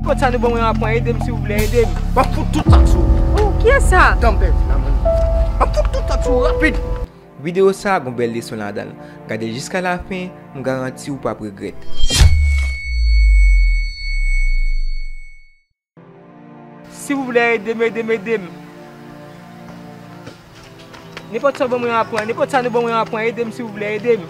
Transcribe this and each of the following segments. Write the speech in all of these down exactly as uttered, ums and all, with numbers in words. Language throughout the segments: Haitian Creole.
Kot sa nou ban mwen an pran, ede m silvouplè, ede m. M ap fout tout sa k sou ou. Oh, kiyès sa? Tanpèt la, man. M ap fout tout sa k sou ou, rapid. Videyo sa a gon bèl leson ladan l. Gade l jiska lafen, m garanti w p ap regrèt. Silvouplè, ede m, ede m, ede m. Nenpòt sa w ban mwen an pran, nenpòt sa nou ban mwen an pran, ede m, silvouplè, ede m.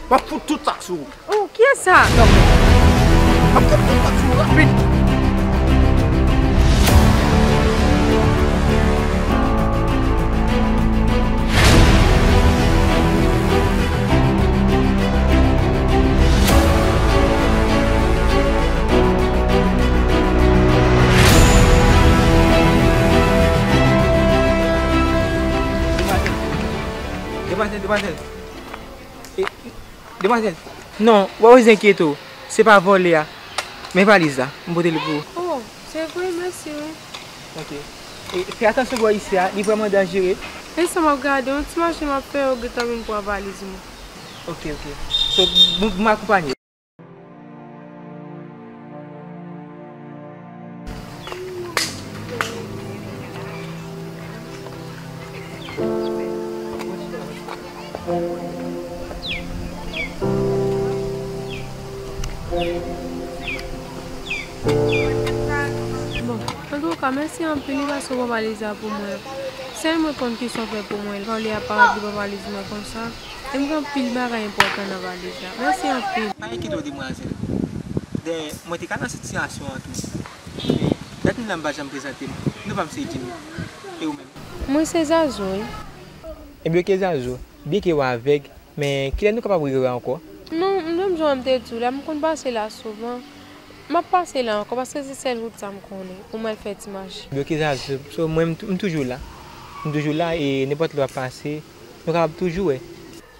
M ap fout tout sa k sou ou. Oh, kiyès sa? M ap fout tout sa k sou ou rapid. Demwazèl, demwazèl, demwazèl. E, demwazèl, non, w pa bezwen enkyete w. Se pa vòlè a. Men valiz la, m pote l pou ou. Oh, se vre, mèsi, wi. Ok. E, fè atansyon bò isi a, li vrèman danjere. E sa m ap gade, yon ti mache m ap fè, yo gentan vin pran valiz mwen. Ok, ok. So, m, m akonpanye. Bon, antouka, mèsi anpil wi paske w pran valiz la pou mwen. Sèl mwen konn kisa w fè pou mwen. Vòlè a parèt li pran valiz mwen konsa. E m gen anpil bagay enpòtan nan valiz la. Mèsi anpil. Pa enkyete w, demwazèl. Dayè, mwen te ka nan sitiyasyon an tou. Men, dat moun la m pa janm prezante m. Non pa m se Jimmy. E ou menm? Mwen se Zazou, wi. Ebyen, oke, Zazou. Byenke w avèg, men kilè nou kapab rewè ankò? Non, menm jan m te di w la, m konn pase la souvan. M ap pase la ankò paske se sèl wout sa m konnen pou m al fè ti mache. Ebyen, oke, Zazou. So, mwen, m tou-, m toujou la. M toujou la e nenpòt lè w ap pase, nou kapab toujou wè.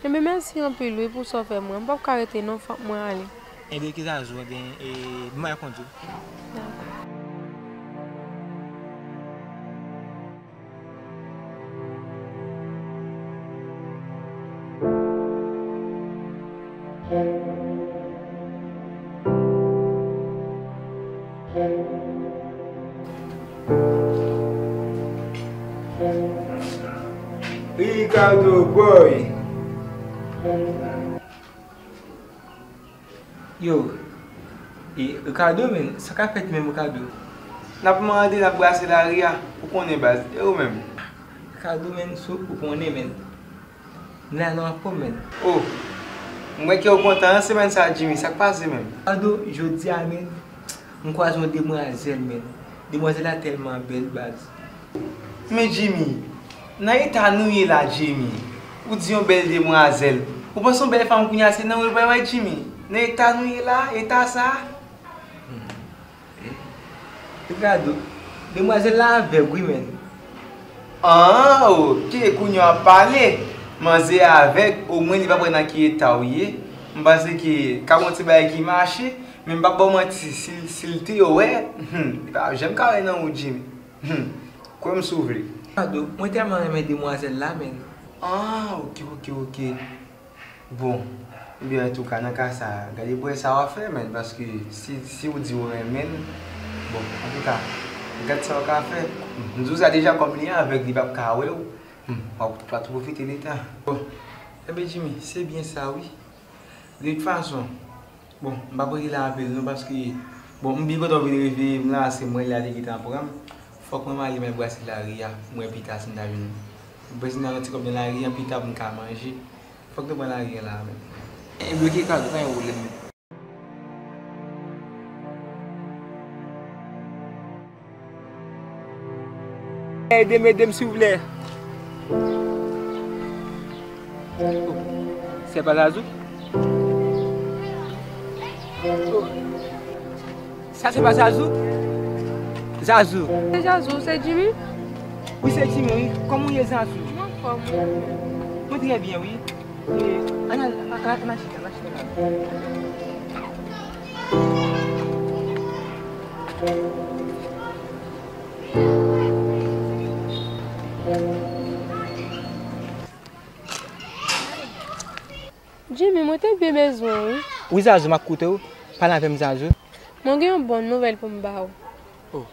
Ebyen, mèsi anpil wi pou sa w fè mwen. M p ap ka rete non, fòk mwen ale. Ebyen, oke, Zazou, ebyen, e, ban m al kondui w. Dakò. Ricardo boy. Yo, e, Ricardo, men, sa ka fèt menm, Ricardo? N ap mande, n ap brase lari a, ou konnen, baz, e ou menm? Ricardo, men, so, ou konnen, men. M la nan anfòm, men. Oh, m wè ke w kontan, an, semèn sa, Jimmy, sa k pase, menm? Ricardo, jodi a, men, m kwaze yon demwazèl, men. Demwazèl la tèlman bèl, baz. Men Jimmy, nan eta nou ye la, Jimmy, ou di yon bèl demwazèl. Ou panse yon bèl fanm kounye a se nan ou l pral wè, Jimmy? Nan eta nou ye la, eta sa? Hmm. Ricardo, demwazèl la avèg wi, men. Ah, oke, kounye a w ap pale. Manzè avèg, omwen li p ap wè nan ki eta w ye. M panse ke ka gon ti bagay ki mache, men m p ap ba w manti, si, si l te wè, hmm, li p ap janm ka wè nan ou, Jimmy. Hmm. Kwè m si w vle. Ricardo, mwen tèlman renmen demwazèl la, men. Ah, oke, oke, oke. Bon, ebyen, antouka, nan ka sa, gade pou wè sa w ap fè, men, paske si, si w di w renmen l, bon, antouka, gad sa w ka fè. Hmm, m di w sa deja, kòm li avèg, li p ap ka wè w. Hmm, w ap, w ap pwofite de tan. Bon, enben, Jimmy, se byen sa, wi. De tout fason, bon, m p ap rete la anpil non, paske, bon, m byen kontan w vin reveye m la, se mwen la te gentan pran m. Fòk mwen m ale, m al brase lari a, m wè pita si m ta jwenn. M panse m ta jwenn ti kòb nan lari a, pita pou m ka manje. Fòk nou pran lari a la menm. Enben oke, Ricardo, pa gen pwoblèm. Ede m, ede m, silvouplè. Oh, se pa Zazou? Oh, sa se pa Zazou? Zazou. Se Zazou, se Jimmy? Wi, se Jimmy, wi. Kòman w ye, Zazou? Mwen anfòm, wi. Mwen trè byen, wi. E, ann al, ann al, ann al chita, ann al chita la. Jimmy, mwen te byen bezwen w, wi. Wi, Zazou, m ap koute w. Pale avè m, Zazou. Mwen gen yon bon nouvèl pou m ba w. Oh,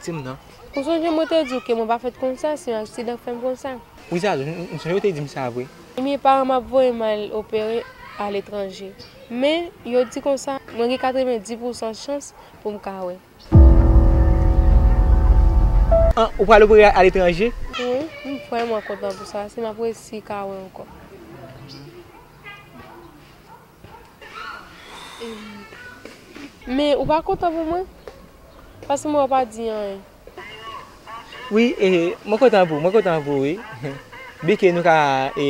di m non. Ou sonje mwen te di w ke mwen pa fèt konsa, se yon aksidan k fè m konsa? Wi, Zazou, m, m sonje w te di m sa vre. Ebyen, paran m ap voye m al opere aletranje. Men, yo di konsa, mwen gen katrevenndis pousan chans pou m ka wè. An, ou pral opere aletranje? Wi, m vrèman kontan pou sa, paske m ap resi ka wè ankò. Men, ou pa kontan pou mwen? Paske mwen ou pa di anyen. Wi, e, mwen kontan pou, mwen kontan pou, wi. Byenke nou ka, e,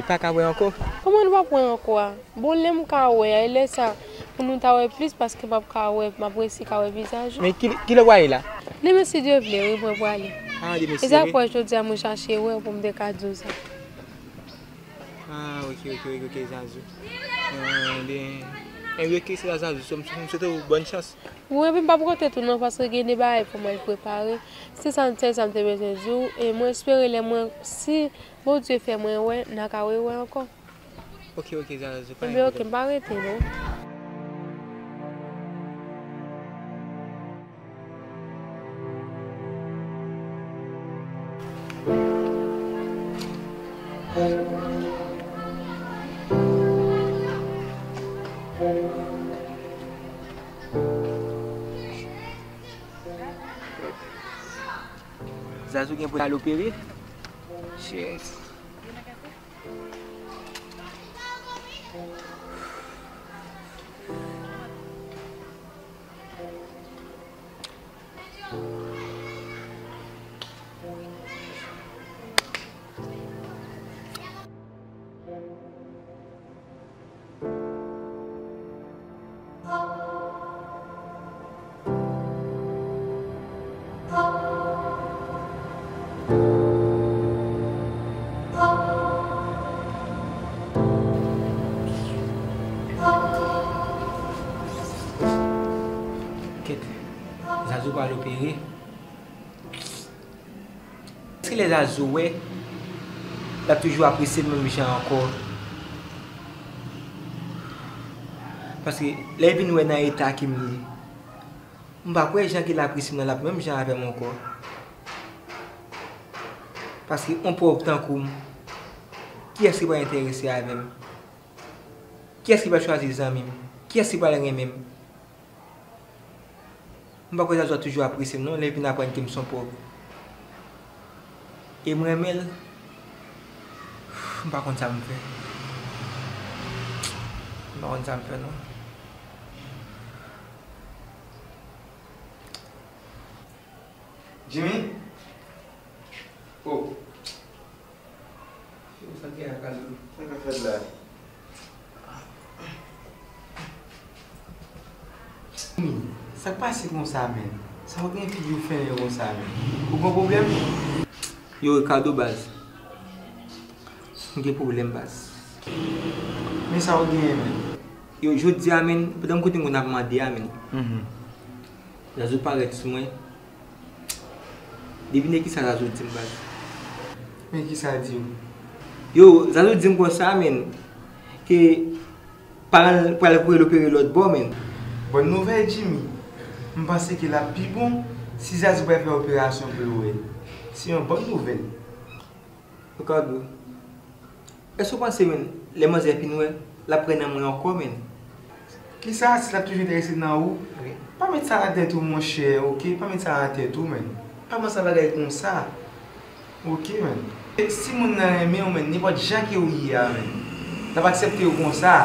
pa ka wè ankò. Kòman nou p ap wè ankò a? Bon, lè m ka wè a, e lè sa, pou nou ta wè plis, paske m ap ka wè, m ap resi ka wè vizaj ou. Men ki, kilè w ale la? Demen, si Dye vle, wi, mwen prale. Ah, demen, si Dye vle. E sa fè jodi a mwen chache wè w pou m te ka di w sa. Ah, ok, ok, ok, ok, Zazou. Ah, ben, eh, ok, se la Zazou, so, m, m swete w bòn chans. Wi, epi m p ap konte tou non, paske gen de bagay pou mwen prepare. Se sa, se sa m te bezwen di w, e mwen espere lè mwen, si Bondye fè mwen wè, n a ka rewè ankò. Ok, ok, Zazou, pa gen pwoblèm. Ebyen, ok, m pa rete non. Zazou gen pou l al opere? Shit. Kèt, Zazou pral opere. Èske lè Zazou wè, l ap toujou apresye m menm jan ankò? Paske lè l vin wè nan eta ke m ye, m pa kwè jan ke l apresye m nan l ap menm jan avè m ankò. Paske yon pòv tankou m, kiyès ki pral enterese avè m? Kiyès ki pral chwazi zanmi m? Kiyès ki pral renmen m? M pa kwè Zazou ap toujou apresye m non, lè l vin aprann ke m se yon pòv. E m renmen l, m pa konn sa m fè. M pa konn sa m fè non. Jimmy? Oh. Yo, sa k gen la, Kalou? Sa k ap fèt la? Jimmy, sa k pase konsa, menn? Sa w gen figi w fennen konsa, menn? Ou gen pwoblèm? Yo, Ricardo, baz. M gen pwoblèm, baz. Men sa w genyen, menn? Yo, jodi a, menn, pandan m kote moun ap mande a, menn. Mhm. Zazou parèt sou mwen. Devine kisa Zazou di m, baz. Men kisa l di w? Yo, Zazou di m konsa, menn, ke paran l pral voye l opere lòt bò, menn. Bòn nouvèl, Jimmy. M panse ke l ap pi bon si Zazou pral fè operasyon pou l wè. Se yon bòn nouvèl. Ricardo, èske w panse, menn, lè manzè fin wè, l ap kwè nan mwen ankò, menn? Kisa, si l ap toujou enterese nan ou? Wi. Pa met sa nan tèt ou, monchè, oke? Pa met sa nan tèt ou, menn. Pa panse a bagay konsa. Oke, menn. Si moun nan renmen w, menn, nenpòt jan ke ou ye a, menn, l ap aksepte w konsa.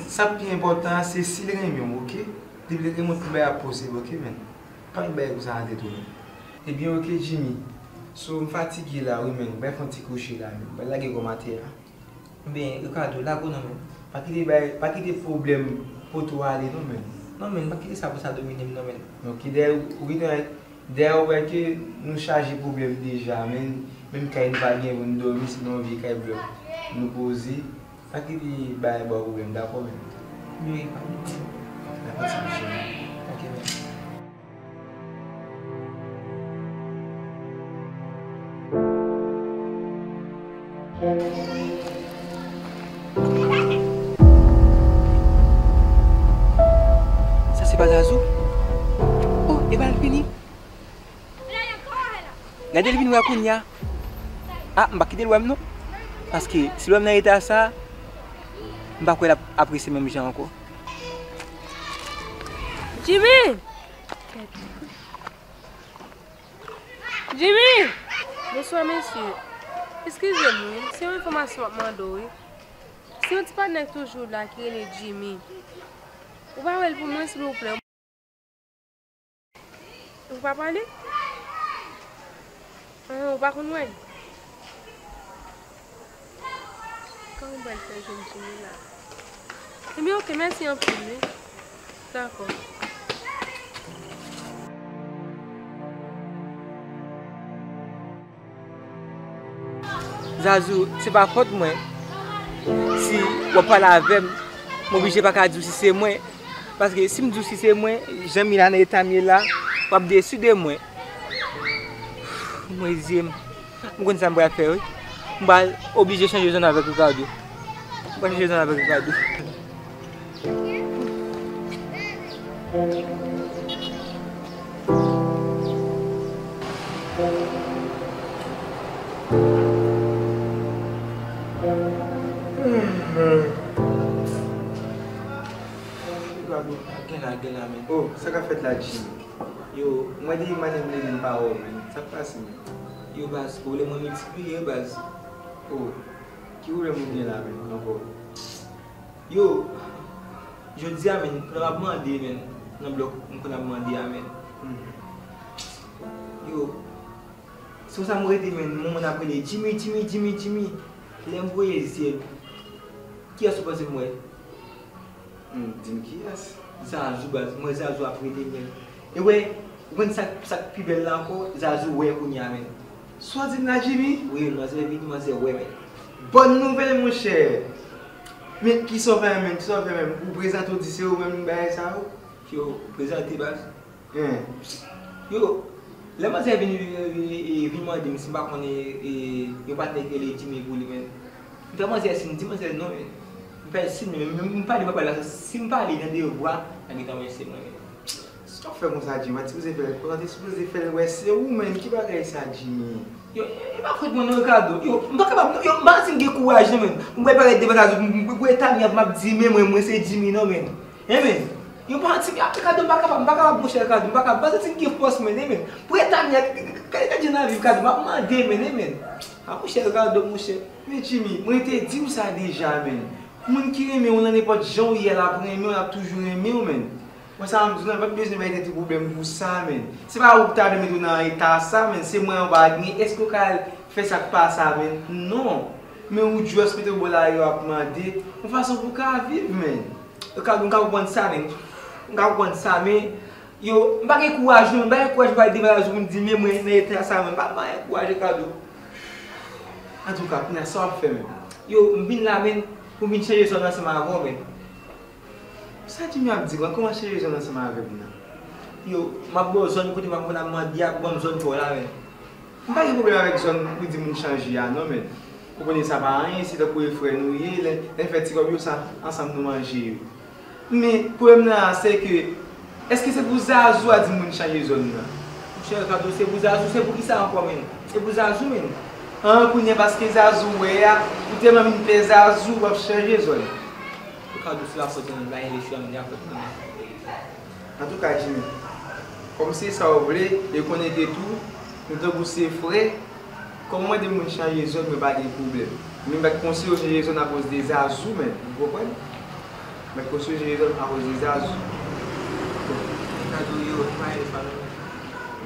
Sa k pi enpòtan an, se si l renmen w, oke? Depi l renmen w, tout bagay ap posib, oke, menn? Pa met bagay konsa nan tèt ou, menn. Ebyen, oke, Jimmy. So, m fatige la, wi, menn. Bay fè yon ti kouche la, menn. Bay lage kò m atè a. Ebyen, Ricardo, lage w non, menn. Pa kite bay, pa kite pwoblèm pote w ale, non, menn. Non, men, pa kite sa pou sa domine m, non, men. Non, ki dèyè, ou gentan wè, dèyè ou wè ke nou chaje pwoblèm deja, men, menm kay nou pa gen pou nou dòmi, se nan yon vye kay blòk nou poze. Pa kite bagay ba w pwoblèm, dakò, men. Wi, pa gen pwoblèm. Dakò, ti mesye. Ok, men. Sa se pa Zazou? Oh, e pa l vini. Gade l vin wè kounye a. Ah, m pa kite l wè m non. Paske si l wè m nan eta sa, m pa kwè l ap apresye menm jan ankò. Jimmy! Jimmy! Bonswa, mesye. Eskize m, wi. Se yon enfòmasyon m ap mande w, wi. Se yon ti patnè k toujou la ki rele Jimmy. Ou pa wè l pou mwen, silvouplè? Ou pa pale? Ah, ou pa konn wè l? Kòman m pral fè jwenn Jimmy la? Ebyen, ok, mèsi anpil, wi. Dakò. Zazou, se pa fòt mwen. Si w ap pale avè m, m oblije pa ka di w si se mwen. Paske si m di w si se mwen, jan m ye la, nan eta m ye la, w ap desi de mwen. Mwen zye m. M konn sa m pral fè, wi. M pral oblije chanje zòn avèk Ricardo. M pral chanje zòn avèk Ricardo. Ricardo, gen la, gen la, men. Oh, sa k ap fèt la, Jimmy? Yo, mwen depi maten m leve m pa wè w, men. Sa k pase, men? Yo, baz, pwoblèm mwen miltipliye, baz. Oh, ki pwoblèm ou gen la, men, ankò? Yo, jodi a, men, m konn ap mande, men, nan blòk, m konn ap mande a, men. Hmm. Yo, se konsa m rete, men, moun ap rele Jimmy, Jimmy, Jimmy, Jimmy. Lè m voye zye m, kiyès ou panse m wè? Hmm, di m kiyès? Zazou, baz. M wè Zazou ap rete, men. E wè, ou konn sa, sa k pi bèl la ankò? Zazou wè kounye a, men. Sa w di m la, Jimmy? Wi, manzè vini, manzè wè, men. Bòn nouvèl, monchè! Men, kisa w fè, men? Kisa w fè, men? Ou prezante, w di se ou menm bagay sa yo? Yo, prezante, baz. Hein. Yo, lè manzè vin, vin, vin, vin mande m si m pa konn, e, e, yon patnè ki rele Jimmy pou li, men. M fè manzè siy, m di manzè non, men. M fè siy, men, men, m pale, m pale, si m pale nan de vwa, sa gentan wè se mwen, men. Sa w fè konsa, Jimmy? Pa t sipoze fè l konsa, te sipoze fè l wè se ou, men. Ki bagay sa, Jimmy? Yo, e pa fòt mwen non, Ricardo. Yo, m pa kapab, yo, m pa santi m gen kouraj non, men. M wè parèt devan Zazou, m, m, m, pou eta m y ap, m ap di, men mwen, mwen se Jimmy non, men. Hein, men. Yo, m pa santi m, Ricardo, m pa kapab, m pa kapab, monchè Ricardo, m pa kapab, m pa santi m gen fòs, men, hein, men. Pou eta m y ap, gade, gade jan lavi, Ricardo, m ap mande, men, hein, men. A, monchè Ricardo, monchè. Men Jimmy, mwen te di w sa deja, men. Moun ki renmen w nan nenpòt jan w ye a, l ap renmen w, l ap toujou renmen w, men. Mwen sa m di w la, pa t bezwen bay tèt ou pwoblèm pou sa, men. Se pa ou ki ta dwe mete w nan eta sa, men. Se mwen anba a, men èske w ka al fè sa k pa sa, men? Non. Men ou just mete w bò la, yo ap mande. Yon fason pou w ka viv, men. Yo ka, m ka konprann sa, men. M ka konprann sa, men. Yo, m pa gen kouraj, non. M pa gen kouraj pou al devan Zazou pou m di, men mwen, nan eta sa, men. M pa, m pa gen kouraj, Ricardo. Antouka, kounye a, sa w ap fè, men? Yo, m vin la, men, pou m vin chanje zòn ansanm avè w, men. Sa Jimmy ap di, kòman chanje zòn ansanm avè m nan? Yo, m ap ba w zòn kote m ap konn ap mande a, ban m zòn pa w la, men. M pa gen pwoblèm avèk zòn ou di moun chanje a, non, men. Ou konnen sa pa anyen, se tankou e frè nou ye, lè, lè n fè ti kòb yo, sa ansanm nou manje yo. Men, pwoblèm nan, se ke, èske se pou Zazou a di moun chanje zòn nan? Monchè Ricardo, se pou Zazou, se pou kisa ankò, men? Se pou Zazou, men. An, kounye a, paske Zazou wè a, ou tèlman vin pè Zazou, w ap chanje zòn. Ricardo, se pa fòt mwen, m pa gen lechwa, men, se pa fòt mwen. Antouka, Jimmy, kòm se sa w vle, e konnen ke tou, nou tankou se frè, kòm mwen de moun chanje zòn, mwen pa gen pwoblèm. Men m pa t konseye w chanje zòn akoz de Zazou, men, ou konprann? M pa t konseye w chanje zòn akoz de Zazou. Ricardo, yo, m pa gen lechwa, non.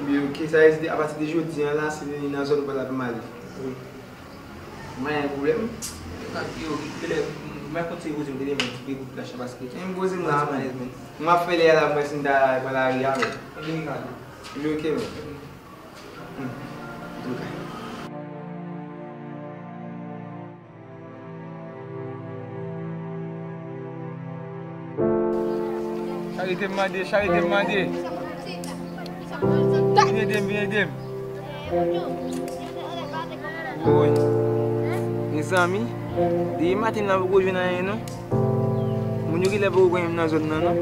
Ebyen, ok, sa vle di, apati de jodi a la, se nan zòn ou pral ap manje. Wi. Mwen gen pwoblèm. Yo, genlè, m, Mwen konn se poze m te demen ti pe kout kach la paske. M poze m la, man. Mwen ap fè lè a la, mwen si m ta pran lari a, men. Li ok, men. Hmm. Antouka. Charite m mande, charite m mande. Vin ede m, vin ede m. Woy. Mezanmi, depi maten la poko jwenn anyen non. Moun yo genlè poko konn menm nan zòn nan non.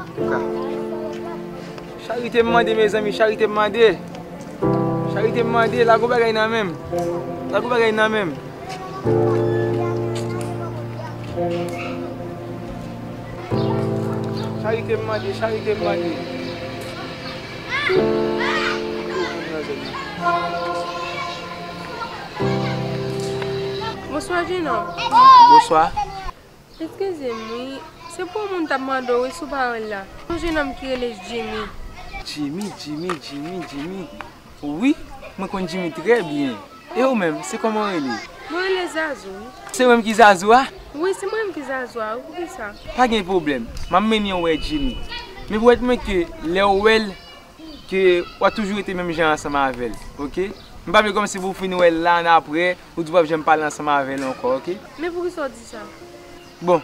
Antouka. Charite m mande, mezanmi, charite m mande. Charite m mande, lage yon bagay nan men m. Lage yon bagay nan men m. Charite m mande, charite m mande. Bonswa, jenòm. Bonswa. Eskize m, wi. Se pou yon moun t ap mande w, wi, si w pa wè l la. Yon jenòm ki rele Jimmy. Jimmy, Jimmy, Jimmy, Jimmy. Wi, mwen konn Jimmy trè byen. E ou menm, se kòman w rele? Mwen rele Zazou, wi. Se ou menm ki Zazou a? Wi, se mwen menm ki Zazou a, wi, poukisa? Pa gen pwoblèm. M ap mennen w wè Jimmy. Men pwomèt mwen ke lè w wè l, ke w ap toujou rete menm jan ansanm avè l, oke? M pa vle kòmsi pou w fin wè l la, annapre, ou di w p ap janm pale ansanm avè l ankò, oke? Men poukisa w di sa? Bon,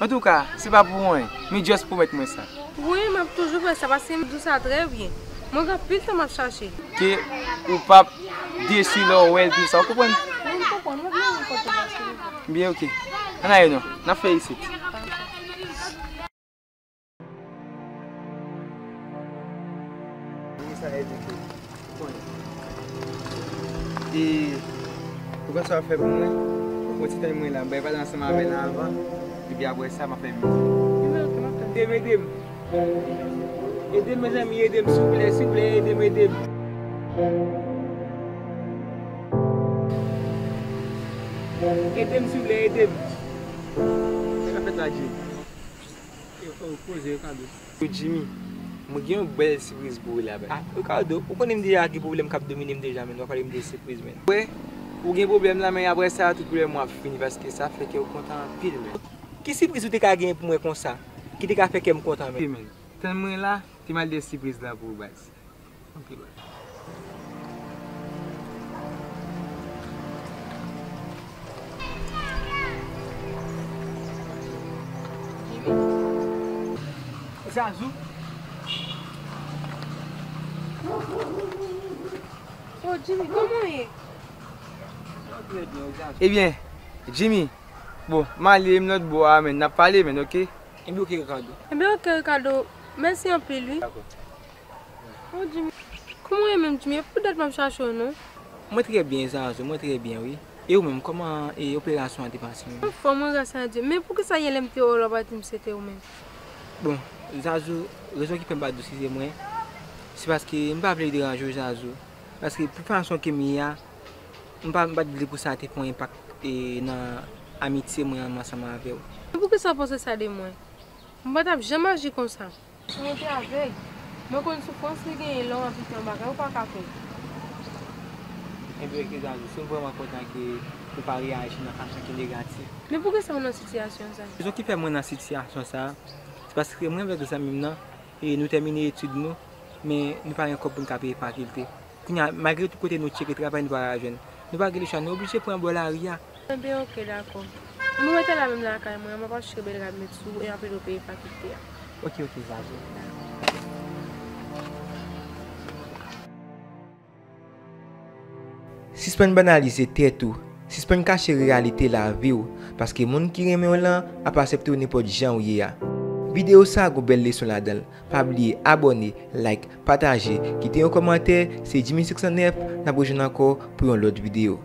antouka, se pa pou anyen, men just pwomèt mwen sa. Wi, m ap toujou fè sa, paske m di w sa trè byen. Mwen gen anpil tan m ap chache. Ke ou p ap desi lè w wè l, tou sa, ou konprann? Wi, m konprann, mwen byen, mwen konprann, mèsi. Byen, oke. Ann ale non, n ap fè isit. Sa edike. Bon. E, ou konn sa w ap fè pou mwen? Ou ti tann mwen la, m bay pale ansanm avè l avan. Epi apre sa, m ap fè mizik. Ede m, ede m. Ede m, mezanmi, ede m, souple, souple, ede m, ede m. Ede m, souple, ede m. Sa k ap fèt la, Jay? Yo, oh, poze, Ricardo. Yo, Jimmy, mwen gen yon bèl sipriz pou ou la, baz. Ah, Ricardo, ou konnen m deja gen pwoblèm k ap domine m deja, men w ap pale m de sipriz, men. Wè, ou gen pwoblèm la, men apre sa, tout pwoblèm ou ap fini, paske sa fè kè w kontan anpil, men. Ki sipriz ou te ka genyen pou mwen konsa, ki te ka fè kè m kontan, men? Ok, men. Tann mwen la, te m al de sipriz la pou ou, baz. Ok, bye. Zazou. Oh, Jimmy, kòman w ye? Mwen trè byen, Zazou. Ebyen, Jimmy, bon, m ale, m lòt bò a, men, n ap pale, men, ok? Ebyen, ok, Ricardo. Ebyen, ok, Ricardo. Mèsi anpil, wi. Dakò. Oh, Jimmy. Kòman w ye menm, Jimmy? E pou dat m ap chache w, non? Mwen trè byen, Zazou, mwen trè byen, wi. E ou menm, kòman, e, operasyon an te pase menm? Anfòm, wi, gras a Dye. Men poukisa yè lè m te wè w la, w pa di m se te ou menm? Bon, Zazou, rezon ki fè m pa di w si se mwen, se paske m pa vle deranje w, Zazou. Paske pou fason ke m ye a, m pa, m pa t vle pou sa te fè yon enpak, e, nan amitye mwen ansanm avè w. Men poukisa w panse sa de mwen? M pa t ap janm aji konsa. Si mwen te avèg, mwen konn soufrans li genyen lè w anpite yon bagay ou pa ka fè. Ebyen, ok, Zazou, si w vrèman kontan ke ou pa reyaji nan fason ki negatif. Men poukisa w nan sitiyasyon sa? Rezon ki fè mwen nan sitiyasyon sa, se paske mwen avèk zanmi m nan, e nou tèmine etid nou, men nou pa gen kòb pou n ka peye fakilte. Kounye a, malgre tout kote nou tcheke travay, nou pa ka jwenn. Nou pa gen lechwa, nou oblije pran bò lari a. Enben, ok, dakò. Mwen mete la menm lakay mwen, mwen pa chire bèl rad met sou, e apre nou peye fakilte a. Ok, ok, Zazou. Sispann banalize tèt ou, sispann kache reyalite lavi w, paske moun ki renmen w lan ap aksepte w nenpòt jan w ye a. Videyo sa a gon bèl leson ladan l. Pa bliye abòne, like, pataje, kite yon kòmantè. Se Jimmy senk san nèf, n ap rejwenn ankò pou yon lòt videyo.